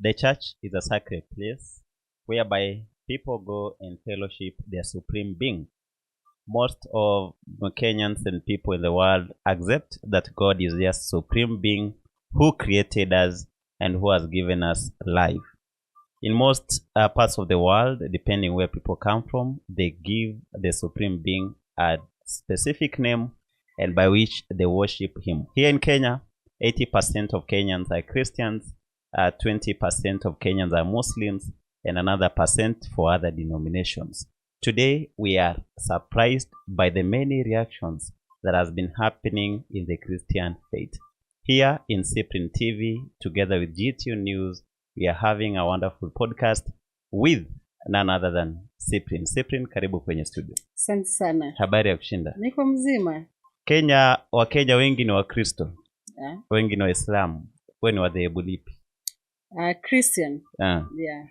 The church is a sacred place whereby people go and fellowship their supreme being. Most of the Kenyans and people in the world accept that God is their supreme being who created us and who has given us life. In most parts of the world, depending where people come from, they give the supreme being a specific name and by which they worship him. Here in Kenya, 80% of Kenyans are Christians, 20% of Kenyans are Muslims, and another percent for other denominations. Today, we are surprised by the many reactions that has been happening in the Christian faith. Here in Cyprian TV, together with GTU News, we are having a wonderful podcast with none other than Cyprian. Cyprian, karibu kwenye studio. Asante sana. Habari ya kushinda? Niko mzima. Kenya, Wakenya wengi ni Wakristo, Yeah. wengi ni Waislamu. Wewe ni wa dhehebu lipi? Christian. Yeah.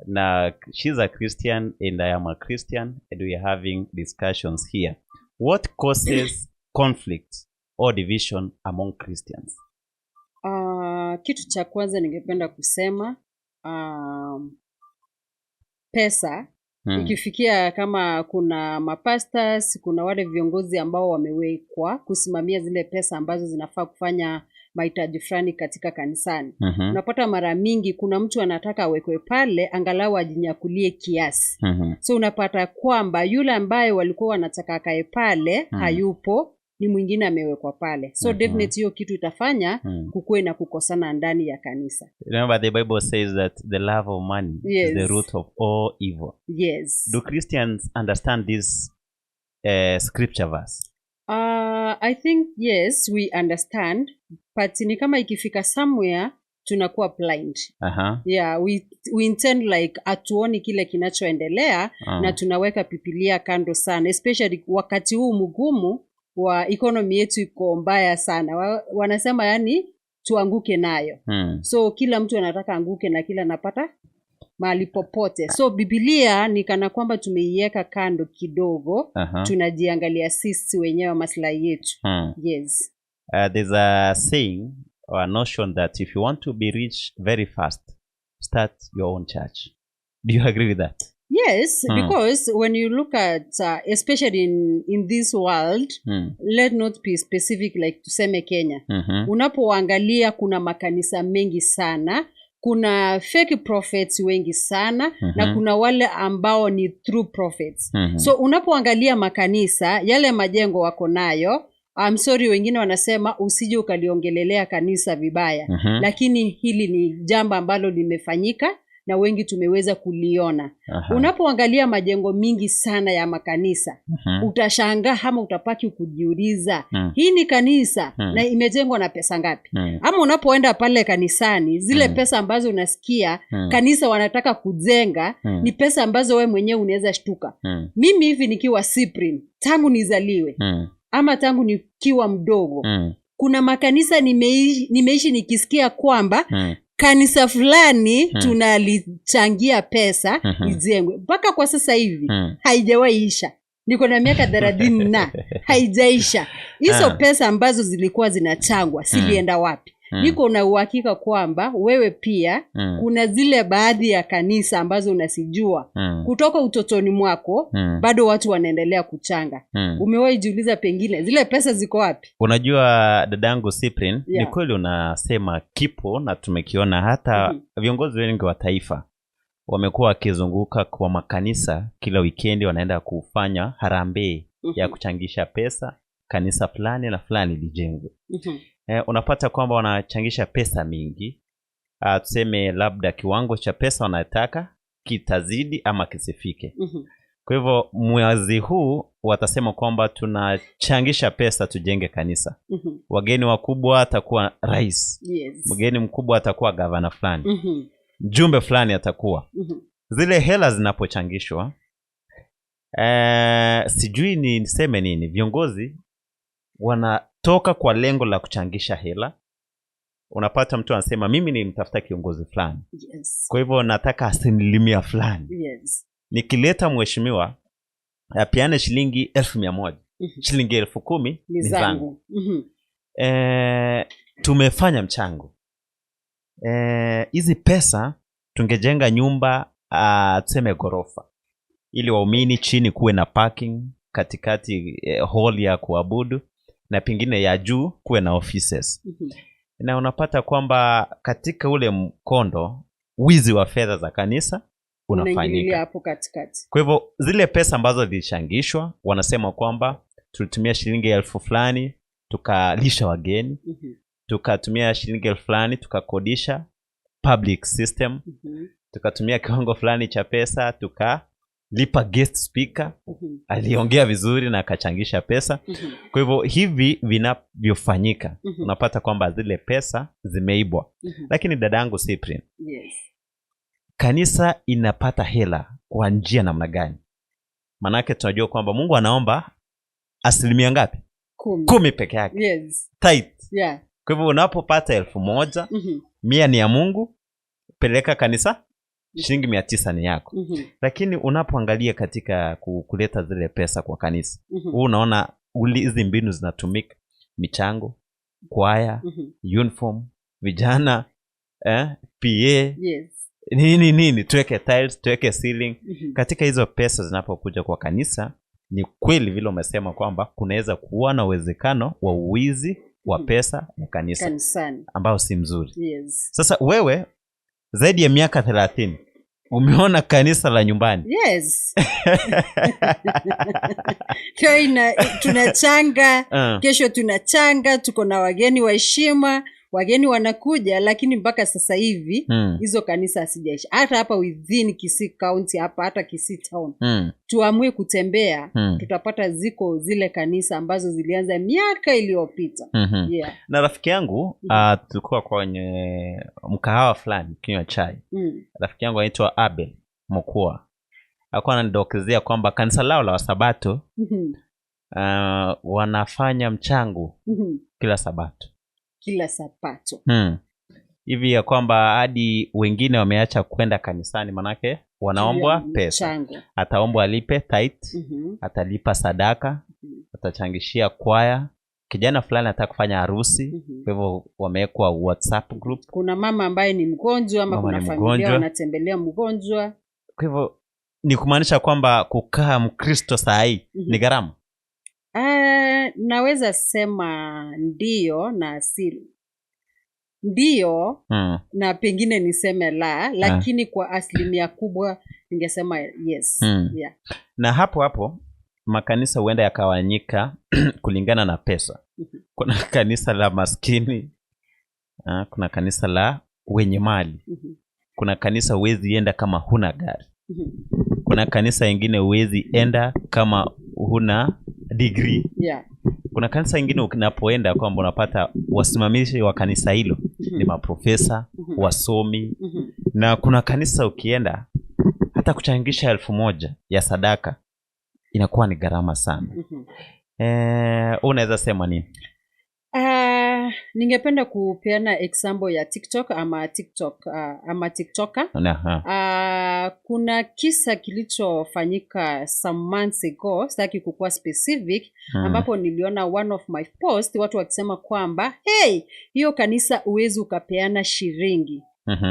Na she's a Christian and I am a Christian and we are having discussions here. What causes conflict or division among Christians? Kitu cha kwanza ningependa kusema, pesa. Ikifikia kama kuna mapastors, kuna wale viongozi ambao wamewekwa kusimamia zile pesa ambazo zinafaa kufanya mahitaji fulani katika kanisani. Unapata mara mingi kuna mtu anataka awekwe pale angalau ajinyakulie kiasi. So unapata kwamba yule ambaye walikuwa wanataka akae pale hayupo, ni mwingine amewekwa pale. So definitely hiyo kitu itafanya kukuwe na kukosana ndani ya kanisa. Remember, the Bible says that the love of money is the root of all evil. Yes. Do Christians understand this scripture verse? I think yes, we understand, but ni kama ikifika somewhere tunakuwa blind. Yeah, we intend like hatuoni kile kinachoendelea na tunaweka Bibilia kando sana, especially wakati huu mgumu wa economy yetu iko mbaya sana. Wanasema yani tuanguke nayo. So kila mtu anataka anguke na kila anapata mahali popote. So Bibilia ni kana kwamba tumeiweka kando kidogo, tunajiangalia sisi wenyewe maslahi yetu. Yes. There's a saying or a notion that if you want to be rich very fast, start your own church. Do you agree with that? Yes, because when you look at, especially in this world, let not be specific like tuseme Kenya. Unapoangalia kuna makanisa mengi sana, kuna fake prophets wengi sana, na kuna wale ambao ni true prophets. So unapoangalia makanisa, yale majengo wako nayo, I'm sorry, wengine wanasema usije ukaliongelelea kanisa vibaya. Lakini hili ni jambo ambalo limefanyika na wengi tumeweza kuliona. Unapoangalia majengo mingi sana ya makanisa, utashangaa ama utapaki kujiuliza, hii ni kanisa na imejengwa na pesa ngapi? Ama unapoenda pale kanisani, zile pesa ambazo unasikia kanisa wanataka kujenga ni pesa ambazo we mwenyewe unaweza shtuka. Mimi hivi nikiwa Cyprian, tangu nizaliwe ama tangu nikiwa mdogo, kuna makanisa nimeishi nikisikia kwamba kanisa fulani tunalichangia pesa ijengwe. Mpaka kwa sasa hivi haijawahi isha. Niko na miaka 30 na haijaisha. Hizo pesa ambazo zilikuwa zinachangwa zilienda wapi? Niko na uhakika kwamba wewe pia kuna zile baadhi ya kanisa ambazo unasijua kutoka utotoni mwako, bado watu wanaendelea kuchanga. Umewahi jiuliza pengine zile pesa ziko wapi? Unajua dadangu Cyprian, ni kweli unasema kipo na tumekiona hata viongozi wengi wa taifa wamekuwa wakizunguka kwa makanisa kila wikendi, wanaenda kufanya harambee ya kuchangisha pesa kanisa fulani na fulani lijengwe. Unapata kwamba wanachangisha pesa mingi. Tuseme labda kiwango cha pesa wanataka kitazidi ama kisifike. Kwa hivyo mwezi huu watasema kwamba tunachangisha pesa tujenge kanisa. Wageni wakubwa atakuwa rais. Mgeni mkubwa atakuwa gavana fulani. Mjumbe fulani atakuwa. Zile hela zinapochangishwa, sijui ni niseme nini, viongozi wanatoka kwa lengo la kuchangisha hela. Unapata mtu anasema mimi ni mtafuta kiongozi fulani. Kwa hivyo nataka asilimia fulani. Nikileta mheshimiwa apeane shilingi 1,100. Shilingi 10,000 Ni ni zangu. zangu. Tumefanya mchango. Hizi pesa tungejenga nyumba, tuseme ghorofa, ili waumini chini kuwe na parking, katikati hall ya kuabudu, na pengine ya juu kuwe na offices. Na unapata kwamba katika ule mkondo wizi wa fedha za kanisa unaingililia unafanyika. hapo katikati. Kwa hivyo zile pesa ambazo zilichangishwa, wanasema kwamba tulitumia shilingi 1,000 fulani tukalisha wageni, tukatumia shilingi 1,000 fulani tukakodisha public system, tukatumia kiwango fulani cha pesa tukalipa guest speaker, aliongea vizuri na akachangisha pesa. Kwa hivyo hivi vinavyofanyika, unapata kwamba zile pesa zimeibwa. Lakini dadangu Cyprian, Yes. kanisa inapata hela kwa njia namna gani? Manake tunajua kwamba Mungu anaomba asilimia ngapi? 10. 10 peke yake. Yes. Tight. Yeah. Kwa hivyo unapopata 1,000, 100 ni ya Mungu, peleka kanisa, shilingi 900 ni yako. Lakini unapoangalia katika kuleta zile pesa kwa kanisa, wewe unaona hizi mbinu zinatumika: michango, kwaya, uniform, vijana, PA, Yes. nini nini, tuweke tiles, tuweke ceiling. Katika hizo pesa zinapokuja kwa kanisa, ni kweli vile umesema kwamba kunaweza kuwa na uwezekano wa uwizi wa pesa ya kanisa kanisani, ambao si mzuri. Yes. Sasa wewe zaidi ya miaka 30 umeona kanisa la nyumbani. Yes. Tunachanga, kesho tunachanga, tuko na wageni wa heshima, wageni wanakuja, lakini mpaka sasa hivi hizo kanisa hazijaisha. Hata hapa within Kisii County, hapa hata Kisii Town, tuamue kutembea, tutapata ziko zile kanisa ambazo zilianza miaka iliyopita. Yeah. Na rafiki yangu, tulikuwa kwenye mkahawa fulani kinywa chai. Rafiki yangu anaitwa Abel Mokua alikuwa ananidokezea kwamba kanisa lao la Wasabato wanafanya mchango kila Sabato. Kila Sabato. Hivi ya kwamba hadi wengine wameacha kwenda kanisani manake wanaombwa pesa. Mchango. Ataombwa alipe tithe, atalipa sadaka, atachangishia kwaya. Kijana fulani anataka kufanya harusi, kwa hivyo wamewekwa WhatsApp group. Kuna mama ambaye ni mgonjwa ama Mama kuna ni familia mgonjwa. wanatembelea mgonjwa. Kwa hivyo ni kumaanisha kwamba kukaa Mkristo saa hii ni gharama. Naweza sema ndio na asili. Ndio na pengine niseme la, lakini kwa asilimia kubwa ningesema yes. Yeah. Na hapo hapo makanisa huenda yakawanyika kulingana na pesa. Kuna kanisa la maskini, kuna kanisa la wenye mali. Kuna kanisa huwezi enda kama huna gari. Kuna kanisa ingine huwezi enda kama huna degree. Kuna kanisa ingine unapoenda kwamba unapata wasimamizi wa kanisa hilo ni maprofesa, wasomi. Na kuna kanisa ukienda hata kuchangisha 1,000 ya sadaka inakuwa ni gharama sana. Unaweza sema nini? Ningependa kupeana example ya TikTok ama TikTok, ama TikToker. Kuna kisa kilichofanyika some months ago, sitaki kukuwa specific, ambapo niliona one of my post watu wakisema kwamba hey, hiyo kanisa huwezi ukapeana shilingi.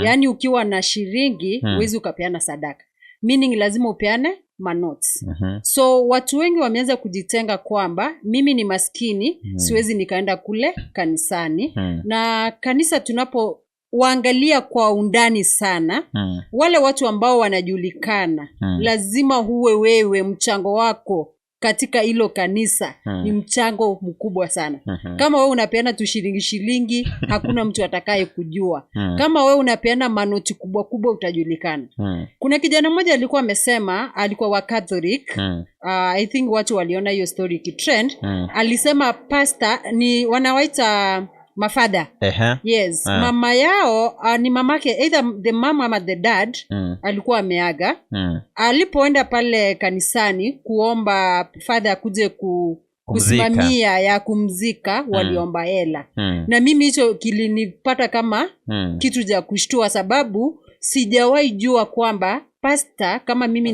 Yaani ukiwa na shilingi huwezi ukapeana sadaka. Meaning lazima upeane manotes. So watu wengi wameanza kujitenga kwamba mimi ni maskini, siwezi nikaenda kule kanisani. Na kanisa tunapoangalia kwa undani sana, wale watu ambao wanajulikana, lazima huwe wewe mchango wako katika hilo kanisa ni mchango mkubwa sana. Kama wewe unapeana tu shilingi shilingi, hakuna mtu atakaye kujua. Kama wewe unapeana manoti kubwa kubwa, utajulikana. Kuna kijana mmoja alikuwa amesema, alikuwa wa Catholic. I think watu waliona hiyo story ikitrend. Alisema pastor ni wanawaita mafada. Yes. Mama yao, ni mamake, either the mama ama the dad, alikuwa ameaga. Alipoenda pale kanisani kuomba father akuje Kumzika. kusimamia ya kumzika, waliomba hela. Na mimi hicho kilinipata kama kitu cha kushtua, sababu sijawahi jua kwamba pastor, kama mimi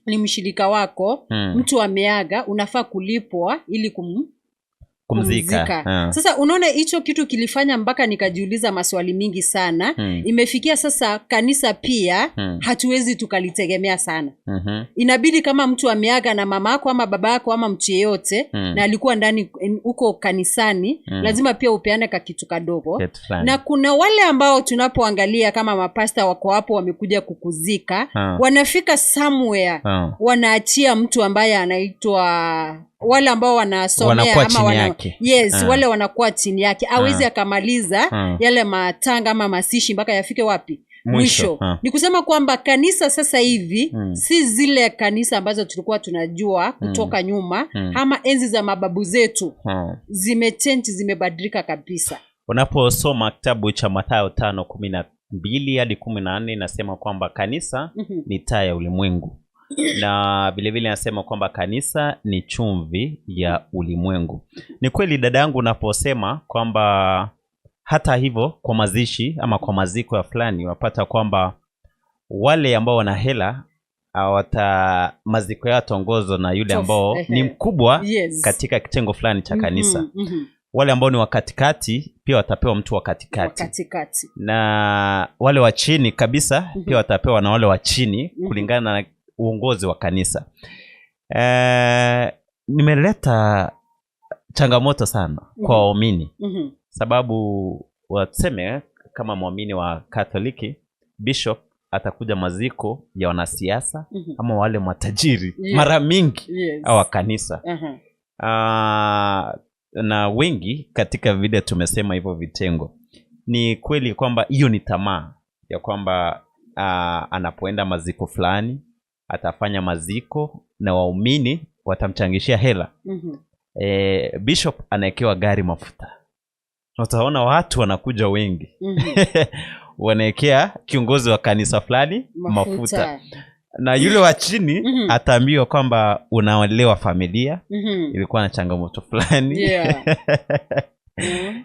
ni mshirika wako, mtu ameaga, unafaa kulipwa ili Kumzika. Sasa unaona hicho kitu kilifanya mpaka nikajiuliza maswali mingi sana. Imefikia sasa kanisa pia hatuwezi tukalitegemea sana. Inabidi kama mtu ameaga na mama yako ama baba yako ama mtu yeyote na alikuwa ndani huko kanisani, lazima pia upeane ka kitu kadogo. Kitu fulani. Na kuna wale ambao tunapoangalia kama mapasta wako hapo wamekuja kukuzika, wanafika somewhere wanaachia mtu ambaye anaitwa wale ambao wanasomea Wanakuwa ama chini yake. Yes, wale wanakuwa chini yake. Hawezi akamaliza yale matanga ama masishi mpaka yafike wapi? Mwisho. Mwisho. Ni kusema kwamba kanisa sasa hivi si zile kanisa ambazo tulikuwa tunajua kutoka nyuma ama enzi za mababu zetu. Zimechange, zimebadilika kabisa. Unaposoma kitabu cha Mathayo 5:12 hadi 14 inasema kwamba kanisa ni taa ya ulimwengu. Na vile vile inasema kwamba kanisa ni chumvi ya ulimwengu. Ni kweli dada yangu unaposema kwamba hata hivyo kwa mazishi ama kwa maziko ya fulani unapata kwamba wale ambao wana hela maziko yao yataongozwa na yule ambao ni mkubwa katika kitengo fulani cha kanisa. Wale ambao ni wa katikati pia watapewa mtu wa katikati. Wa katikati. Na wale wa chini kabisa pia watapewa na wale wa chini kulingana na uongozi wa kanisa. Nimeleta changamoto sana kwa waumini. Sababu waseme kama muamini wa Katoliki, bishop atakuja maziko ya wanasiasa ama wale matajiri mara mingi au kanisa. Na wengi katika vile tumesema hivyo vitengo. Ni kweli kwamba hiyo ni tamaa ya kwamba anapoenda maziko fulani atafanya maziko na waumini watamchangishia hela. Bishop anaekewa gari mafuta. Utaona watu wanakuja wengi. Wanaekea kiongozi wa kanisa fulani mafuta. Na yule wa chini ataambiwa kwamba unaolewa familia. Ilikuwa na changamoto fulani.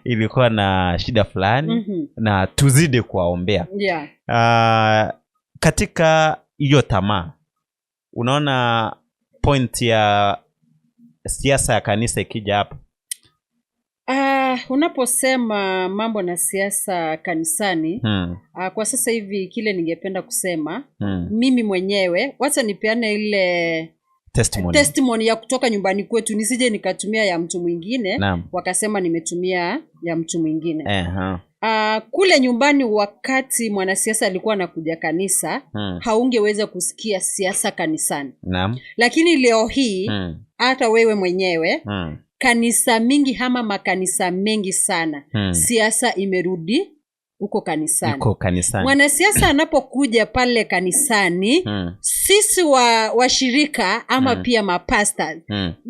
Ilikuwa na shida fulani. Na tuzidi kuwaombea. Katika hiyo tamaa unaona point ya siasa ya kanisa ikija hapo? Unaposema mambo na siasa kanisani, kwa sasa hivi kile ningependa kusema, mimi mwenyewe, wacha nipeane ile testimony ya kutoka nyumbani kwetu, nisije nikatumia ya mtu mwingine, wakasema nimetumia ya mtu mwingine. Kule nyumbani wakati mwanasiasa alikuwa anakuja kanisa, haungeweza kusikia siasa kanisani. Lakini leo hii, hata wewe mwenyewe, kanisa mingi ama makanisa mengi sana, siasa imerudi huko kanisani. Iko kanisani. Mwanasiasa anapokuja pale kanisani, sisi washirika ama pia mapasta,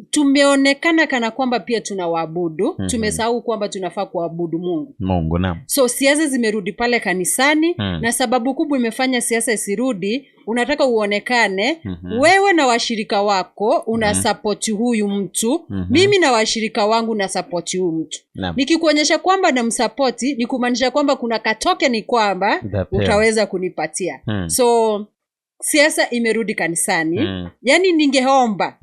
tumeonekana kana kwamba pia tunawaabudu, tumesahau kwamba tunafaa kuabudu Mungu. Mungu, naam. So siasa zimerudi pale kanisani, na sababu kubwa imefanya siasa isirudi, unataka uonekane wewe na washirika wako una support huyu mtu, mimi na washirika wangu na support huyu mtu. Nikikuonyesha kwamba namsupport, ni kumaanisha kwamba kuna katoke ni kwamba utaweza kunipatia. So siasa imerudi kanisani. Yaani ningeomba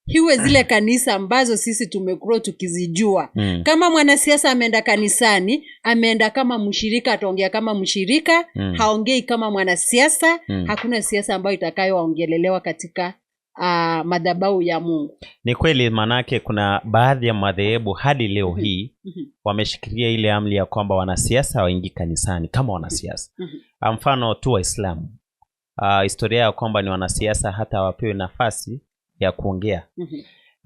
hiwe zile kanisa ambazo sisi tumegrow tukizijua. Kama mwanasiasa ameenda kanisani, ameenda kama mshirika, ataongea kama mshirika, haongei kama mwanasiasa. Hakuna siasa ambayo itakayoongelelewa katika madhabahu ya Mungu. Ni kweli, manake kuna baadhi ya madhehebu hadi leo hii wameshikilia ile amri ya kwamba wanasiasa waingi kanisani kama wanasiasa. Mfano tu Waislamu, historia ya kwamba ni wanasiasa hata hawapewi nafasi ya kuongea.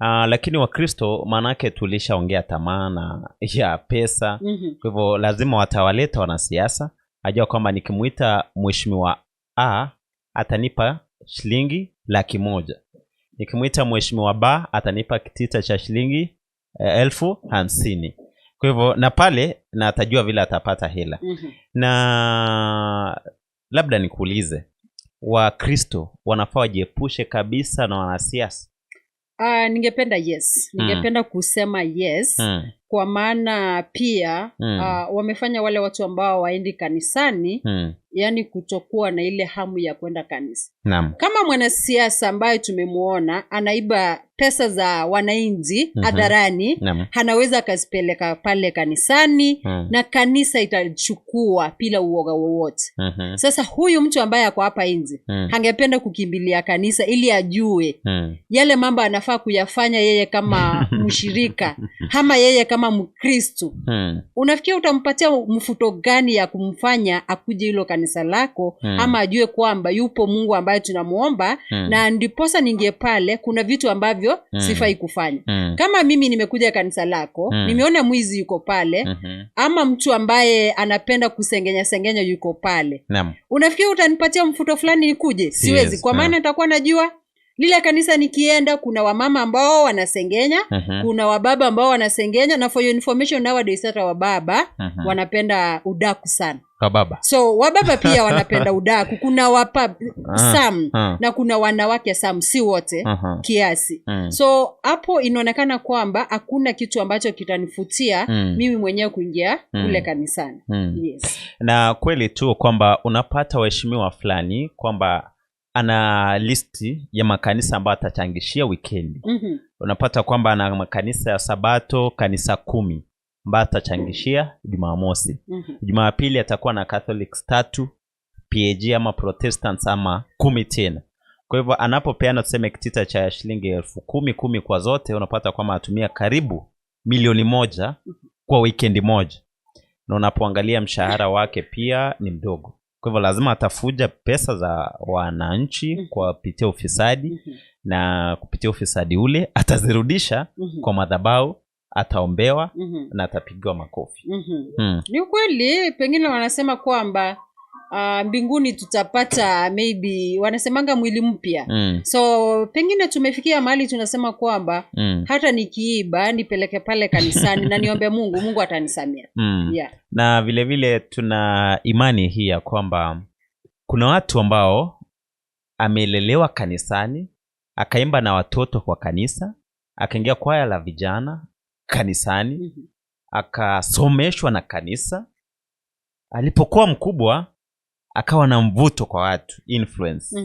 Lakini Wakristo manake tulishaongea tamaa na ya pesa. Kwa hivyo lazima watawaleta wanasiasa. Ajua kwamba nikimuita mheshimiwa A atanipa shilingi 100,000. Nikimuita mheshimiwa B atanipa kitita cha shilingi 50,000. Kwa hivyo na pale na atajua vile atapata hela. Na labda nikuulize, Wakristo wanafaa wajiepushe kabisa na wanasiasa? Ningependa yes. Ningependa kusema yes. Kwa maana pia wamefanya wale watu ambao waendi kanisani, yani kutokuwa na ile hamu ya kwenda kanisa. Kama mwanasiasa ambaye tumemuona anaiba pesa za wananchi hadharani, anaweza akazipeleka pale kanisani na kanisa itachukua bila uoga wowote. Sasa huyu mtu ambaye ako hapa nje angependa kukimbilia kanisa ili ajue yale mambo anafaa kuyafanya yeye kama mshirika ama yeye kama Mkristo. Unafikiri utampatia mfuto gani ya kumfanya akuje hilo kanisa lako, ama ajue kwamba yupo Mungu ambaye tunamuomba, na ndiposa ningie pale kuna vitu ambavyo sifai kufanya. Kama mimi nimekuja kanisa lako, nimeona mwizi yuko pale, ama mtu ambaye anapenda kusengenya sengenya yuko pale. Unafikiri utanipatia mfuto fulani nikuje? Siwezi. Kwa maana nitakuwa najua lile kanisa nikienda kuna wamama ambao wanasengenya, kuna wababa ambao wanasengenya, na for your information nowadays hata wababa wanapenda udaku sana. Wababa. So wababa pia wanapenda udaku. Kuna some na kuna wanawake some, si wote, kiasi. So hapo inaonekana kwamba hakuna kitu ambacho kitanifutia mimi mwenyewe kuingia kule kanisani. Yes. Na kweli tu kwamba unapata waheshimiwa fulani kwamba ana listi ya makanisa ambayo atachangishia weekend. Unapata kwamba ana makanisa ya Sabato kanisa 10 ambayo atachangishia Jumamosi. Jumapili atakuwa na Catholics 3, PAG ama Protestants ama 10 tena. Kwa hivyo anapopeana tuseme kitita cha shilingi 10,000 kwa zote, unapata kwamba atumia karibu 1,000,000 kwa weekend moja. Na unapoangalia mshahara wake pia ni mdogo. Kwa hivyo lazima atafuja pesa za wananchi kwa kupitia ufisadi, na kupitia ufisadi ule atazirudisha kwa madhabahu, ataombewa na atapigiwa makofi. Ni kweli pengine wanasema kwamba mbinguni tutapata maybe wanasemanga mwili mpya. So pengine tumefikia mahali tunasema kwamba hata nikiiba nipeleke pale kanisani na niombe Mungu, Mungu atanisamea. Yeah. Na vile vile tuna imani hii ya kwamba kuna watu ambao amelelewa kanisani, akaimba na watoto kwa kanisa, akaingia kwaya la vijana kanisani, akasomeshwa na kanisa. Alipokuwa mkubwa akawa na mvuto kwa watu, influence.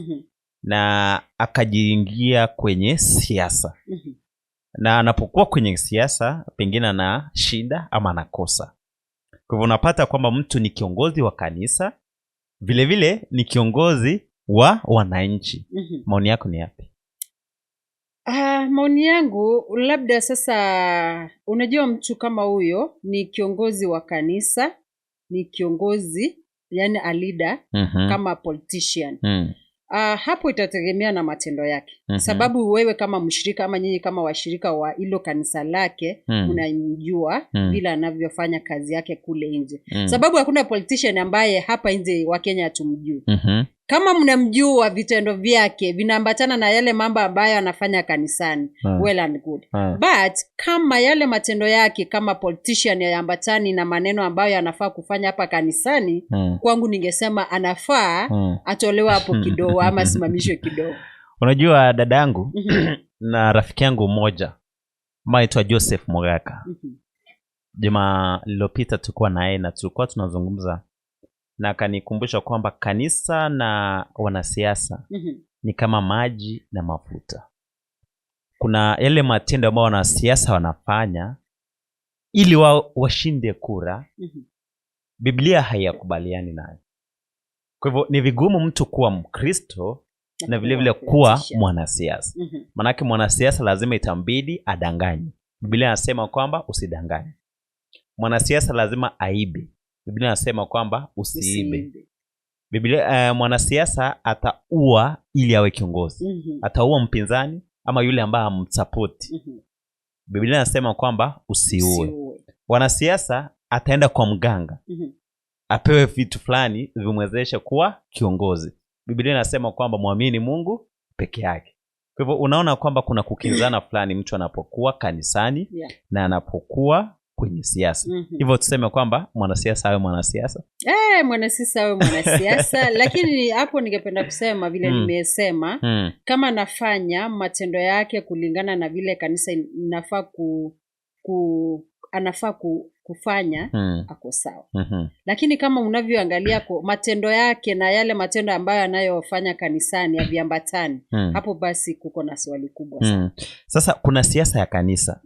Na akajiingia kwenye siasa. Na anapokuwa kwenye siasa pengine ana shida ama anakosa. Kwa hivyo unapata kwamba mtu ni kiongozi wa kanisa, vile vile ni kiongozi wa wananchi. Maoni yako ni yapi? Maoni yangu labda sasa, unajua mtu kama huyo ni kiongozi wa kanisa, ni kiongozi yani a leader kama politician. Hapo itategemea na matendo yake. Sababu wewe kama mshirika ama nyinyi kama washirika wa hilo kanisa lake unamjua vile anavyofanya kazi yake kule nje. Sababu hakuna politician ambaye hapa nje wa Kenya hatumjui. Kama mnamjua vitendo vyake vinaambatana na yale mambo ambayo anafanya kanisani, well and good. But kama yale matendo yake kama politician hayaambatani na maneno ambayo anafaa kufanya hapa kanisani, kwangu ningesema anafaa atolewe hapo kidogo ama asimamishwe kidogo. Unajua dadangu na rafiki yangu mmoja anaitwa Joseph Mogaka. Juma lililopita tulikuwa naye na tulikuwa tunazungumza, na akanikumbusha kwamba kanisa na wanasiasa ni kama maji na mafuta. Kuna yale matendo ambayo wanasiasa wanafanya ili washinde kura, Biblia haiyakubaliani nayo. Kwa hivyo ni vigumu mtu kuwa Mkristo na vile vile kuwa mwanasiasa. Maanake mwanasiasa lazima itambidi adanganye. Biblia inasema kwamba usidanganye. Mwanasiasa lazima aibe. Biblia inasema kwamba usiibe. Biblia, mwanasiasa ataua ili awe kiongozi. Ataua mpinzani ama yule ambaye hamsupport. Biblia inasema kwamba usiue. Wanasiasa ataenda kwa mganga. Apewe vitu fulani vimwezeshe kuwa kiongozi. Biblia inasema kwamba muamini Mungu peke yake. Kwa hivyo unaona kwamba kuna kukinzana fulani mtu anapokuwa kanisani na anapokuwa kwenye siasa. Hivyo tuseme kwamba mwanasiasa awe mwanasiasa. Mwanasiasa awe mwanasiasa. Lakini hapo ningependa kusema vile nimesema, kama nafanya matendo yake kulingana na vile kanisa inafaa anafaa kufanya ako sawa. Lakini kama unavyoangalia matendo yake na yale matendo ambayo anayofanya kanisani haviambatani, hapo basi kuko na swali kubwa sana. Sasa kuna siasa ya kanisa.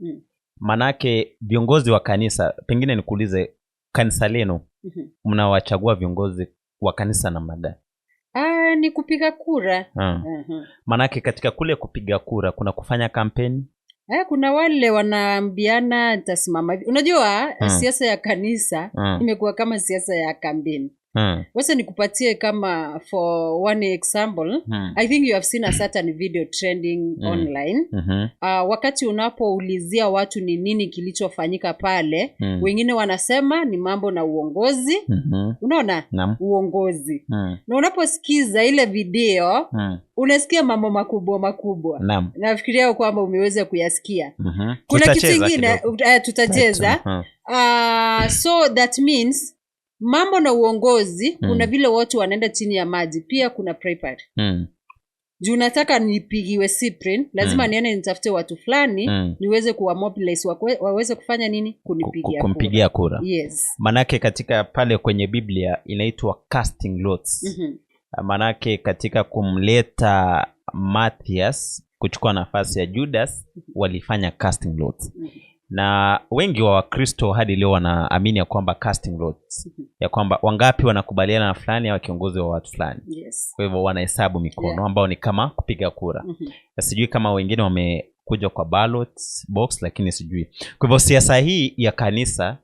Manake viongozi wa kanisa, pengine nikuulize, kanisa lenu mnawachagua viongozi wa kanisa namna gani? Ni kupiga kura. Manake katika kule kupiga kura kuna kufanya kampeni. Kuna wale wanaambiana nitasimama hivi. Unajua siasa ya kanisa imekuwa kama siasa ya kampeni. Wacha nikupatie kama for one example. I think you have seen a certain video trending online. Wakati unapoulizia watu ni nini kilichofanyika pale, wengine wanasema ni mambo na uongozi. Unaona? Uongozi. Na unaposikiza ile video, unasikia mambo makubwa makubwa. Nafikiria kwamba umeweza kuyasikia. Kuna kitu kingine tutacheza. So that means mambo na uongozi, kuna vile watu wanaenda chini ya maji, pia kuna prepare. Juu nataka nipigiwe Cyprian, lazima niende nitafute watu fulani, niweze kuwa mobilize waweze kufanya nini? Kunipigia kura. Kura. Yes. Manake katika pale kwenye Biblia inaitwa casting lots. Manake katika kumleta Matthias kuchukua nafasi ya Judas, walifanya casting lots. Na wengi wa Wakristo hadi leo wanaamini ya kwamba casting lots, ya kwamba wangapi wanakubaliana na fulani au kiongozi wa watu fulani. Yes. Kwa hivyo wanahesabu mikono, ambao ni kama kupiga kura. Sijui kama wengine wamekuja kwa ballot box, lakini sijui. Kwa hivyo siasa hii ya kanisa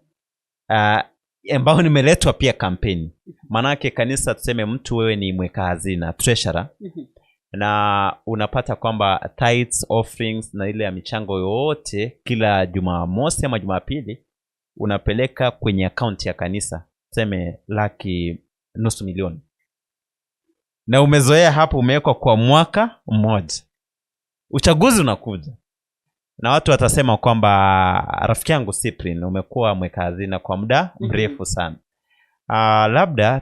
ambao nimeletwa pia kampeni. Manake kanisa, tuseme mtu wewe ni mweka hazina, treasurer. Na unapata kwamba tithes, offerings na ile ya michango yote kila Jumamosi ama Jumapili unapeleka kwenye account ya kanisa, tuseme 500,000. Na umezoea hapo, umewekwa kwa mwaka mmoja. Uchaguzi unakuja na watu watasema kwamba rafiki yangu Cyprian, umekuwa mweka hazina kwa muda mrefu sana. Labda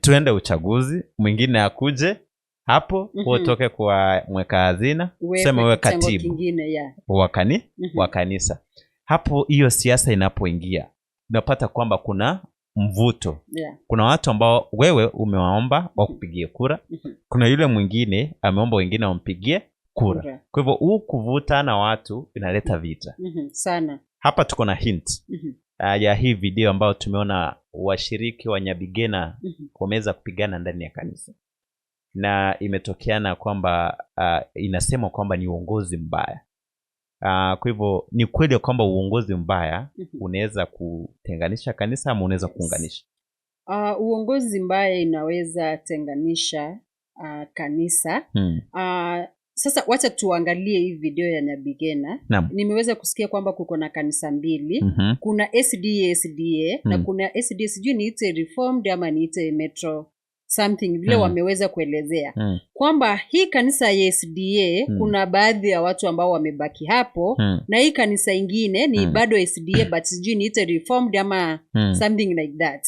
tuende uchaguzi mwingine akuje hapo, utoke kwa mweka hazina, tuseme wewe katibu wa kanisa. Hapo hiyo siasa inapoingia, unapata kwamba kuna mvuto. Kuna watu ambao wewe umewaomba wakupigie kura. Kuna yule mwingine ameomba wengine wampigie kura. Kwa hivyo huu kuvuta na watu inaleta vita. Sana. Hapa tuko na hint ya hii video ambayo tumeona washiriki wa Nyabigena wameweza kupigana ndani ya kanisa. Na imetokeana kwamba inasemwa kwamba ni uongozi mbaya. Kwa hivyo ni kweli kwamba uongozi mbaya unaweza kutenganisha kanisa ama unaweza kuunganisha? Uongozi mbaya inaweza tenganisha kanisa. Sasa wacha tuangalie hii video ya Nyabigena. Nimeweza kusikia kwamba kuko na kanisa mbili. Kuna SDA SDA na kuna SDA, sijui niite Reformed ama niite Metro something vile wameweza kuelezea kwamba hii kanisa ya SDA kuna baadhi ya watu ambao wamebaki hapo, na hii kanisa ingine ni bado SDA but sijui niite Reformed ama something like that.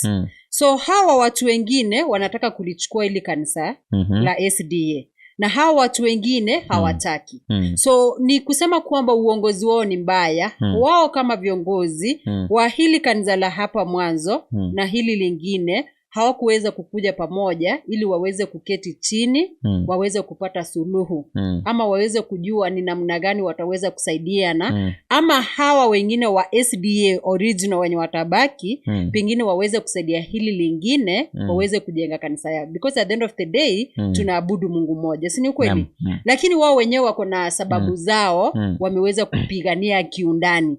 So hawa watu wengine wanataka kulichukua hili kanisa la SDA na hawa watu wengine hawataki. So ni kusema kwamba uongozi wao ni mbaya. Wao kama viongozi wa hili kanisa la hapa mwanzo na hili lingine hawakuweza kukuja pamoja ili waweze kuketi chini, waweze kupata suluhu, ama waweze kujua ni namna gani wataweza kusaidiana, ama hawa wengine wa SDA original wenye watabaki pengine waweze kusaidia hili lingine, waweze kujenga kanisa yao, because at the end of the day tunaabudu Mungu mmoja, si ni kweli? Lakini wao wenyewe wako na sababu zao, wameweza kupigania kiundani.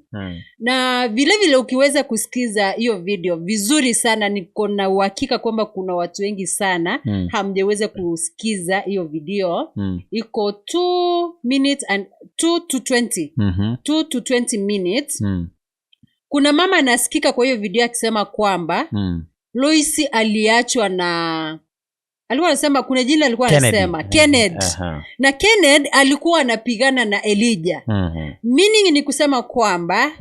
Na vile vile ukiweza kusikiza hiyo video vizuri sana, niko na uhakika kwamba kuna watu wengi sana hamjaweza kusikiza hiyo video. Iko 2 minutes and 2 to 20. 2 to 20 minutes. Kuna mama anasikika kwa hiyo video akisema kwamba Loisi aliachwa na, alikuwa anasema kuna jina alikuwa anasema Kenneth. Na Kenneth alikuwa anapigana na Elijah. Meaning ni kusema kwamba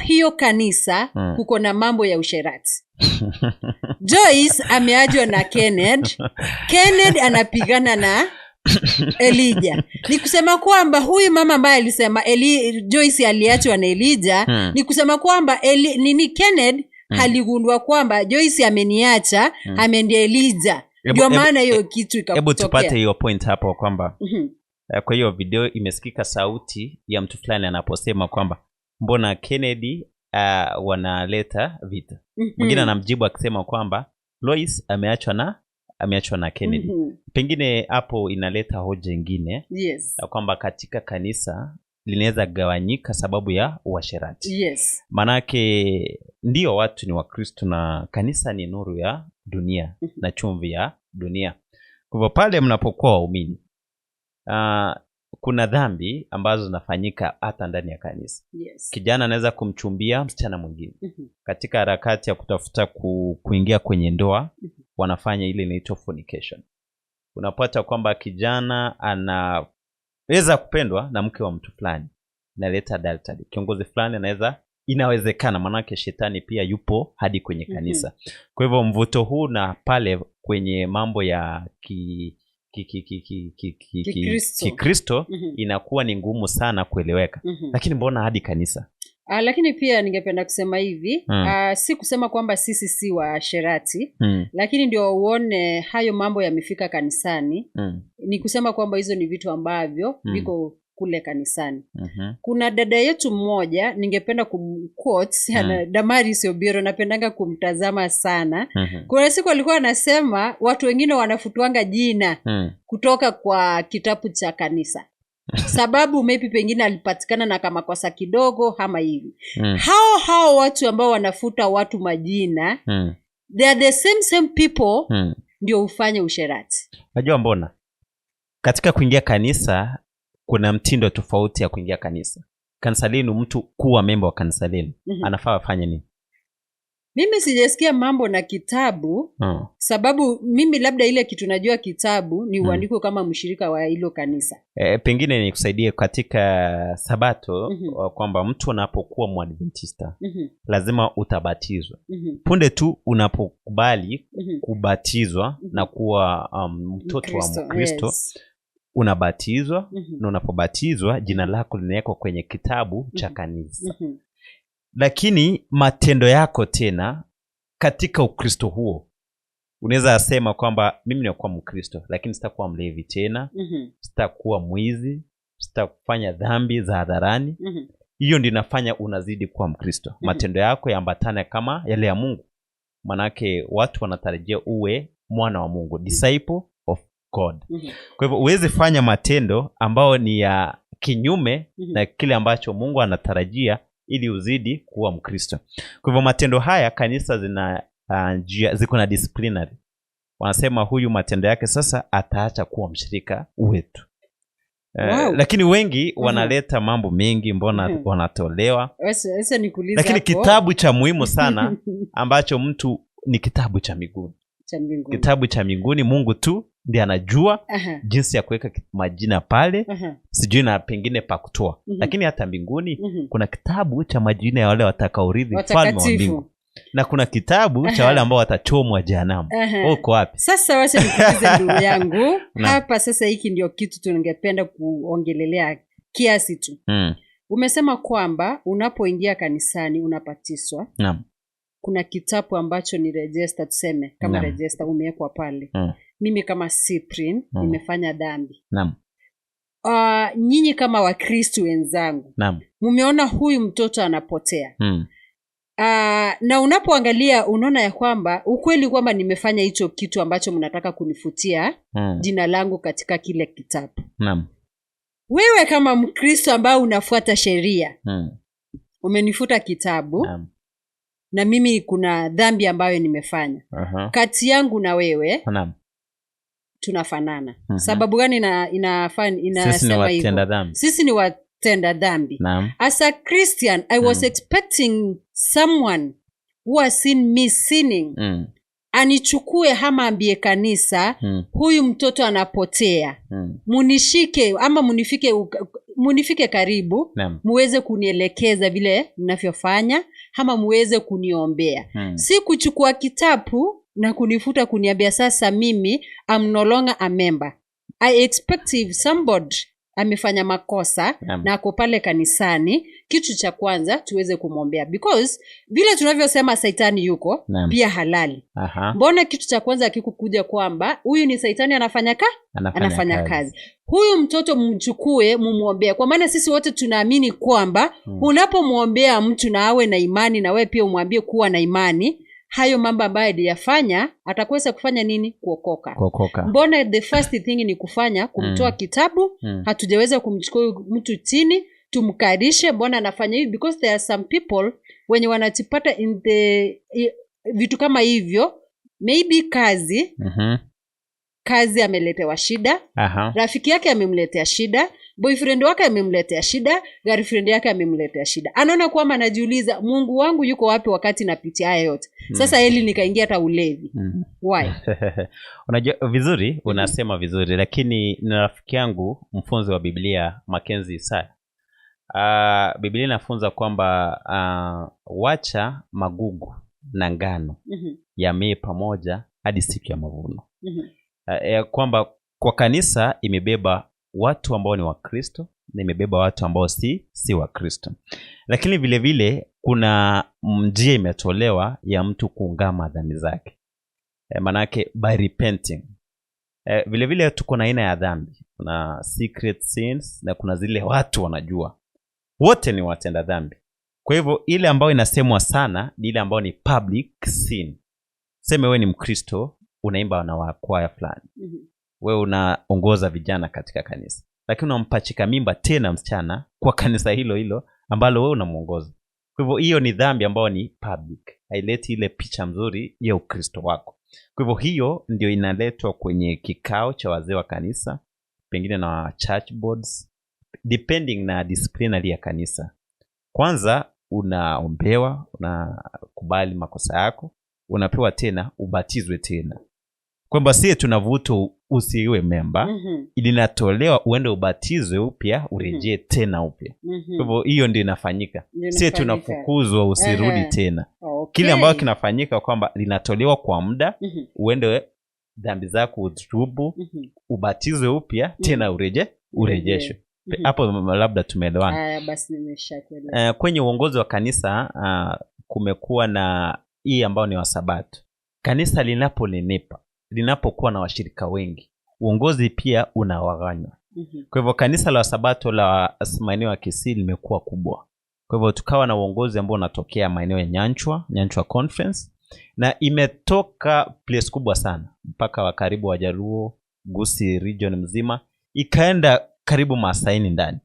hiyo kanisa kuko na mambo ya usherati. Joyce ameachwa na Kenneth. Kenneth anapigana na Elijah. Ni kusema kwamba huyu mama ambaye alisema Joyce aliachwa na Elijah, ni kusema kwamba Kenneth aligundua kwamba Joyce ameniacha, ameendia Elijah. Ndio maana hiyo kitu ikatokea. Hebu tupate hiyo point hapo kwamba kwa hiyo video imesikika sauti ya mtu fulani anaposema kwamba mbona Kennedy wanaleta vita. Mwingine anamjibu akisema kwamba Lois ameachwa na Kennedy. Pengine hapo inaleta hoja nyingine. Yes. Kwamba katika kanisa linaweza gawanyika sababu ya uasherati. Yes. Manake ndio watu ni Wakristo na kanisa ni nuru ya dunia na chumvi ya dunia. Kwa hivyo pale mnapokuwa waumini, kuna dhambi ambazo zinafanyika hata ndani ya kanisa. Yes. Kijana anaweza kumchumbia msichana mwingine. Katika harakati ya kutafuta kuingia kwenye ndoa, wanafanya ile inaitwa fornication. Unapata kwamba kijana anaweza kupendwa na mke wa mtu fulani, inaleta adultery. Kiongozi fulani anaweza, inawezekana, manake shetani pia yupo hadi kwenye kanisa. Kwa hivyo mvuto huu na pale kwenye mambo ya Kikristo inakuwa ni ngumu sana kueleweka. Lakini mbona hadi kanisa? Lakini pia ningependa kusema hivi, si kusema kwamba sisi si waasherati, lakini ndio uone hayo mambo yamefika kanisani. Ni kusema kwamba hizo ni vitu ambavyo viko kule kanisani. Kuna dada yetu mmoja ningependa kumquote, Damaris Obiero, napendanga kumtazama sana. Kuna siku alikuwa anasema watu wengine wanafutuanga jina kutoka kwa kitabu cha kanisa. Sababu maybe pengine alipatikana na kama kosa kidogo ama hivi. Hao watu ambao wanafuta watu majina, they are the same people ndio ufanye usherati. Unajua mbona? Katika kuingia kanisa kuna mtindo tofauti ya kuingia kanisa. Kanisa lenu, mtu kuwa member wa kanisa lenu anafaa afanye nini? Mimi sijasikia mambo na kitabu, sababu mimi labda ile kitu najua kitabu ni uandiko kama mshirika wa hilo kanisa. Pengine nikusaidie katika Sabato, kwamba mtu anapokuwa Mwadventista lazima utabatizwa. Punde tu unapokubali kubatizwa na kuwa mtoto wa Mkristo, yes, unabatizwa. Na unapobatizwa jina lako linawekwa kwenye kitabu cha kanisa. Lakini matendo yako tena katika Ukristo huo, unaweza sema kwamba mimi ninakuwa Mkristo lakini sitakuwa mlevi tena, sitakuwa mwizi, sitakufanya dhambi za hadharani. Hiyo ndio inafanya unazidi kuwa Mkristo. Matendo yako yaambatane kama yale ya Mungu. Manake watu wanatarajia uwe mwana wa Mungu, disciple of God. Kwa hivyo huwezi fanya matendo ambao ni ya kinyume na kile ambacho Mungu anatarajia ili uzidi kuwa Mkristo. Kwa hivyo matendo haya kanisa zina njia, ziko na disciplinary. Wanasema huyu matendo yake sasa ataacha kuwa mshirika wetu. Wow. Lakini wengi wanaleta mambo mengi, mbona wanatolewa. Sasa nikuulize, lakini kitabu cha muhimu sana ambacho mtu ni kitabu cha mbinguni. Kitabu cha mbinguni, Mungu tu ndiye anajua jinsi ya kuweka majina pale, sijui na pengine pa kutoa. Lakini hata mbinguni kuna kitabu cha majina ya wale watakaorithi ufalme wa mbingu, na kuna kitabu cha wale ambao watachomwa jehanamu. Uko wapi? Sasa wacha nikuulize ndugu yangu hapa sasa, hiki ndio kitu tungependa kuongelelea kiasi tu. Umesema kwamba unapoingia kanisani unapatiswa. Naam. Kuna kitabu ambacho ni register, tuseme kama register umewekwa pale. Mimi kama Cyprian nimefanya dhambi. Naam. Nyinyi kama Wakristo wenzangu, naam, mmeona huyu mtoto anapotea. Na unapoangalia unaona ya kwamba ukweli kwamba nimefanya hicho kitu ambacho mnataka kunifutia jina langu katika kile kitabu. Naam. Wewe kama Mkristo ambaye unafuata sheria, umenifuta kitabu. Naam. Na mimi kuna dhambi ambayo nimefanya. Kati yangu na wewe, naam, tunafanana. Sababu gani inasema hivyo? Sisi ni watenda dhambi. Naam. As a Christian, I was expecting someone who has seen me sinning anichukue ama ambie kanisa, huyu mtoto anapotea, munishike ama munifike karibu, muweze kunielekeza vile ninavyofanya ama muweze kuniombea. Si kuchukua kitabu na kunifuta kuniambia sasa mimi I'm no longer a member. I expect if somebody amefanya makosa na ako pale kanisani, kitu cha kwanza tuweze kumwombea, because vile tunavyosema saitani yuko pia halali. Mbona kitu cha kwanza akikukuja kwamba huyu ni saitani anafanya anafanya kazi. Huyu mtoto mchukue mumwombee, kwa maana sisi wote tunaamini kwamba unapomwombea mtu na awe na imani, na wewe pia umwambie kuwa na imani, hayo mambo ambayo aliyafanya atakuweza kufanya nini? Kuokoka. Mbona the first thing ni kufanya kumtoa kitabu. Hatujaweza kumchukua mtu chini tumkarishe, mbona anafanya hivi? Because there are some people wenye wanajipata in the vitu kama hivyo, maybe kazi kazi ameletewa shida, rafiki yake amemletea shida, boyfriend wake amemletea shida, girlfriend yake amemletea shida. Anaona kwamba anajiuliza, Mungu wangu yuko wapi wakati napitia haya yote? Sasa heli nikaingia hata ulevi. Why? Unajua vizuri, unasema vizuri, lakini na rafiki yangu mfunzi wa Biblia Mackenzie Isaya, Biblia inafunza kwamba wacha magugu na ngano yamee pamoja hadi siku ya mavuno. Kwamba kwa kanisa imebeba watu ambao ni Wakristo na imebeba watu ambao si Wakristo. Lakini vile vile kuna njia imetolewa ya mtu kuungama dhambi zake. Manake by repenting. Vile vile tuko na aina ya dhambi. Kuna secret sins na kuna zile watu wanajua. Wote ni watenda dhambi. Kwa hivyo ile ambayo inasemwa sana ni ile ambayo ni public sin. Sema wewe ni Mkristo, unaimba na wakwaya fulani. Wewe unaongoza vijana katika kanisa, lakini unampachika mimba tena msichana kwa kanisa hilo hilo ambalo wewe unamuongoza. Kwa hivyo hiyo ni dhambi ambayo ni public, haileti ile picha mzuri ya Ukristo wako. Kwa hivyo hiyo ndio inaletwa kwenye kikao cha wazee wa kanisa, pengine na church boards, depending na disciplinary ya kanisa. Kwanza unaombewa, unakubali makosa yako, unapewa tena ubatizwe tena. Kwamba sie tunavuta usiwe memba, linatolewa uende ubatizwe upya, urejee tena upya. Kwa hivyo hiyo ndio inafanyika. Sie tunafukuzwa usirudi tena. Kile ambacho kinafanyika kwamba linatolewa kwa muda, uende dhambi zako utubu, ubatizwe upya tena urejeshwe. Hapo labda tumeelewana. Basi nimeshakuelewa. Kwenye uongozi wa kanisa kumekuwa na hii ambao ni Wasabato. Kanisa linaponenepa, linapokuwa na washirika wengi, uongozi pia unawaganywa. Kwa hivyo kanisa la Wasabato la maeneo ya Kisii limekuwa kubwa. Kwa hivyo tukawa na uongozi ambao unatokea maeneo ya Nyanchwa Conference, na imetoka place kubwa sana mpaka wa karibu Wajaluo, Gusii region mzima, ikaenda karibu Masaini ndani.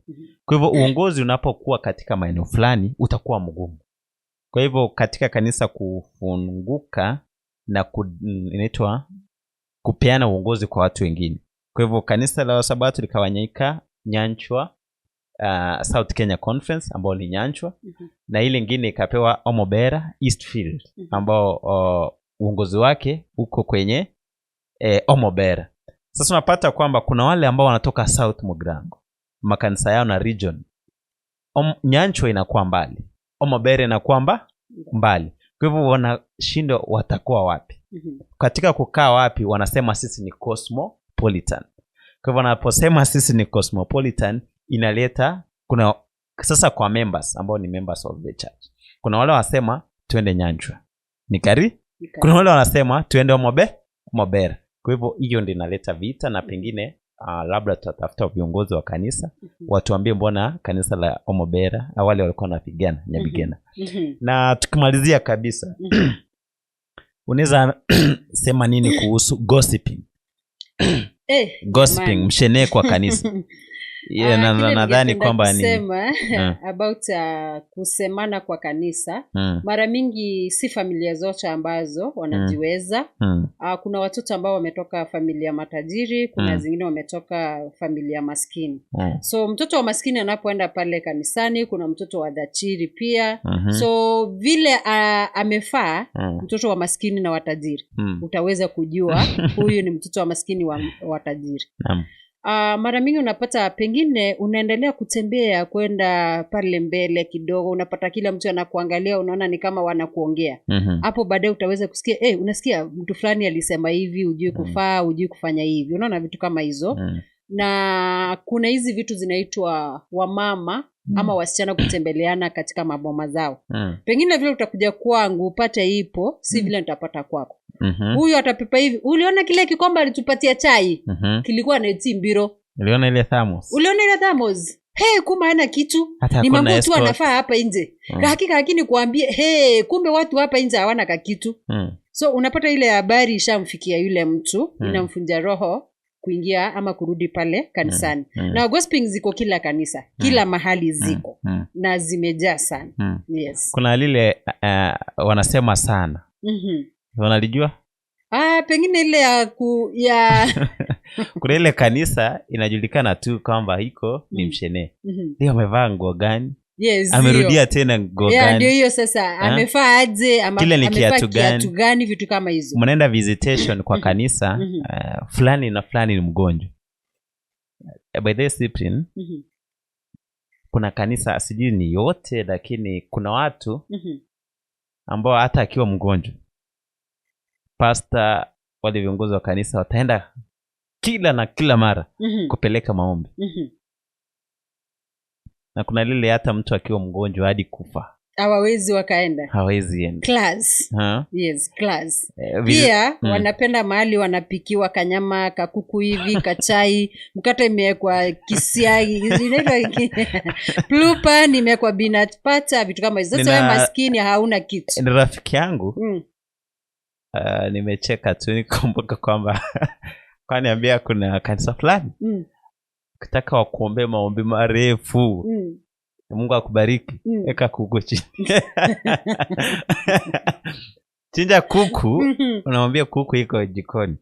Kwa hivyo uongozi unapokuwa katika maeneo fulani utakuwa mgumu. Kwa hivyo katika kanisa kufunguka na inaitwa kupeana uongozi kwa watu wengine. Kwa hivyo kanisa la Wasabato likawanyika Nyanchwa, South Kenya Conference ambao ni Nyanchwa, na ile nyingine ikapewa Omobera Eastfield ambao uongozi wake uko kwenye Omobera. Sasa unapata kwamba kuna wale ambao wanatoka South Mugrango, makanisa yao na region. Nyanchwa inakuwa mbali, Omobera inakuwa mbali. Kwa hivyo wanashindwa watakuwa wapi. Katika kukaa wapi wanasema sisi ni cosmopolitan. Kwa hivyo wanaposema sisi ni cosmopolitan inaleta kuna sasa kwa members ambao ni members of the church. Kuna wale wanasema twende Nyanchwa. Ni kari? Kuna wale wanasema twende Omobera. Kwa hivyo hiyo ndio inaleta vita, na pengine labda tutatafuta viongozi wa kanisa watuambie mbona kanisa la Omobera awali walikuwa wanapigana Nyabigena. Na tukimalizia kabisa, unaweza sema nini kuhusu gossiping? Gossiping, mshenee kwa kanisa. Nadhani kwamba ni about kusemana kwa kanisa. Mara mingi si familia zote ambazo wanajiweza. Kuna watoto ambao wametoka familia matajiri, kuna zingine wametoka familia maskini. So mtoto wa maskini anapoenda pale kanisani, kuna mtoto wa tajiri pia. So vile amefaa mtoto wa maskini na watajiri, utaweza kujua huyu ni mtoto wa maskini wa tajiri. Mara mingi unapata pengine unaendelea kutembea kwenda pale mbele kidogo, unapata kila mtu anakuangalia, unaona ni kama wanakuongea. Hapo baadaye utaweza kusikia unasikia mtu fulani alisema hivi, hujui kufaa, hujui kufanya hivi, unaona vitu kama hizo. Na kuna hizi vitu zinaitwa wamama ama wasichana kutembeleana katika maboma zao. Pengine vile utakuja kwangu upate ipo, si vile nitapata kwako. Huyu atapepa hivi, uliona kile kikombe alitupatia chai? Kilikuwa na timbiro. Uliona ile thermos? Uliona ile thermos? Hey, kumbe hana kitu. Ni mambo tu anafaa hapa nje. Hakika lakini kuambie, hey, kumbe watu hapa nje hawana kakitu. So unapata ile habari ishamfikia yule mtu, inamfunja roho kuingia ama kurudi pale kanisani. Na gossiping ziko kila kanisa, kila mahali ziko. Na zimejaa sana. Yes. Kuna lile wanasema sana. Wanalijua? Pengine ile ya kuna ile kanisa inajulikana tu kwamba iko ni mshene. Leo amevaa nguo gani? Yes, amerudia tena nguo gani? Ndio hiyo sasa. Amevaa aje, amevaa kiatu gani, vitu kama hizo. Mnaenda visitation kwa kanisa, fulani na fulani ni mgonjwa. By the discipline, kuna kanisa sijui ni yote, lakini kuna watu ambao hata akiwa mgonjwa, pastor, wale viongozi wa kanisa wataenda kila na kila mara kupeleka maombi. Na kuna lile hata mtu akiwa mgonjwa hadi kufa hawawezi wakaenda, hawezi enda class. Yes, class. Pia wanapenda mahali wanapikiwa kanyama kakuku hivi, kachai, mkate imewekwa kisiagi, inaitwa blue pan, imewekwa peanut butter, vitu kama hizo. Sasa wewe maskini hauna kitu. Ni rafiki yangu nimecheka tu nikumbuka kwamba kwaniambia kuna kanisa fulani ukitaka wakuombe maombi marefu, Mungu akubariki, eka kuku chini. Chinja kuku, unamwambia kuku iko jikoni.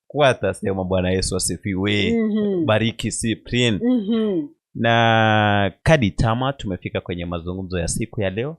Kwa atasema Bwana Yesu asifiwe, bariki Cyprian. Na kadi tama tumefika kwenye mazungumzo ya siku ya leo.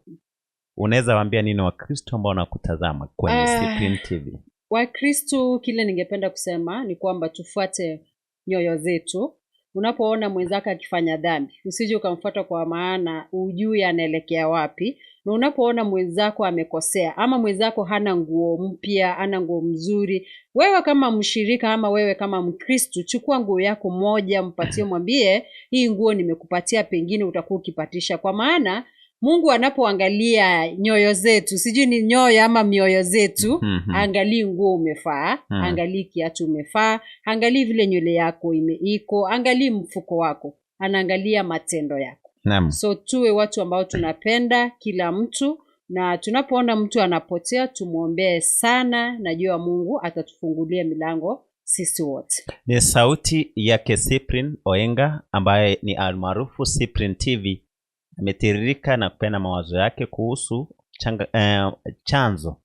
Unaweza waambia nini Wakristo ambao wanakutazama kwenye Cyprian TV? Wakristo, kile ningependa kusema ni kwamba tufuate nyoyo zetu. Unapoona mwenzako akifanya dhambi, usije ukamfuata kwa maana hujui anaelekea wapi. Na unapoona mwenzako amekosea ama mwenzako hana nguo mpya, hana nguo mzuri, wewe kama mshirika ama wewe kama Mkristo, chukua nguo yako moja, mpatie, mwambie hii nguo nimekupatia, pengine utakuwa ukipatisha. Kwa maana Mungu anapoangalia nyoyo zetu, sijui ni nyoyo ama mioyo zetu, angalii nguo umefaa, angalii kiatu umefaa, angalii vile nywele yako imeiko, angalii mfuko wako, anaangalia matendo yako. So tuwe watu ambao tunapenda kila mtu, na tunapoona mtu anapotea tumuombee sana. Najua Mungu atatufungulia milango sisi wote. Ni sauti yake Cyprian Oenga ambaye ni almaarufu Cyprian TV. Ametiririka na kupena mawazo yake kuhusu chanzo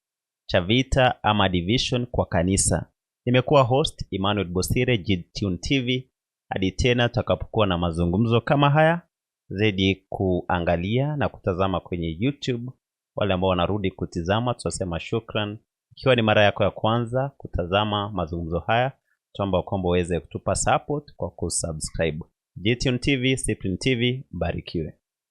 cha vita ama division kwa kanisa. Nimekuwa host Emmanuel Bosire, Gtune TV. Hadi tena tutakapokuwa na mazungumzo kama haya, zaidi kuangalia na kutazama kwenye YouTube. Wale ambao wanarudi kutizama tunasema shukran. Ikiwa ni mara yako ya kwanza kutazama mazungumzo haya, tuomba kwamba uweze kutupa support kwa kusubscribe. Gtune TV, Cyprian TV, barikiwe.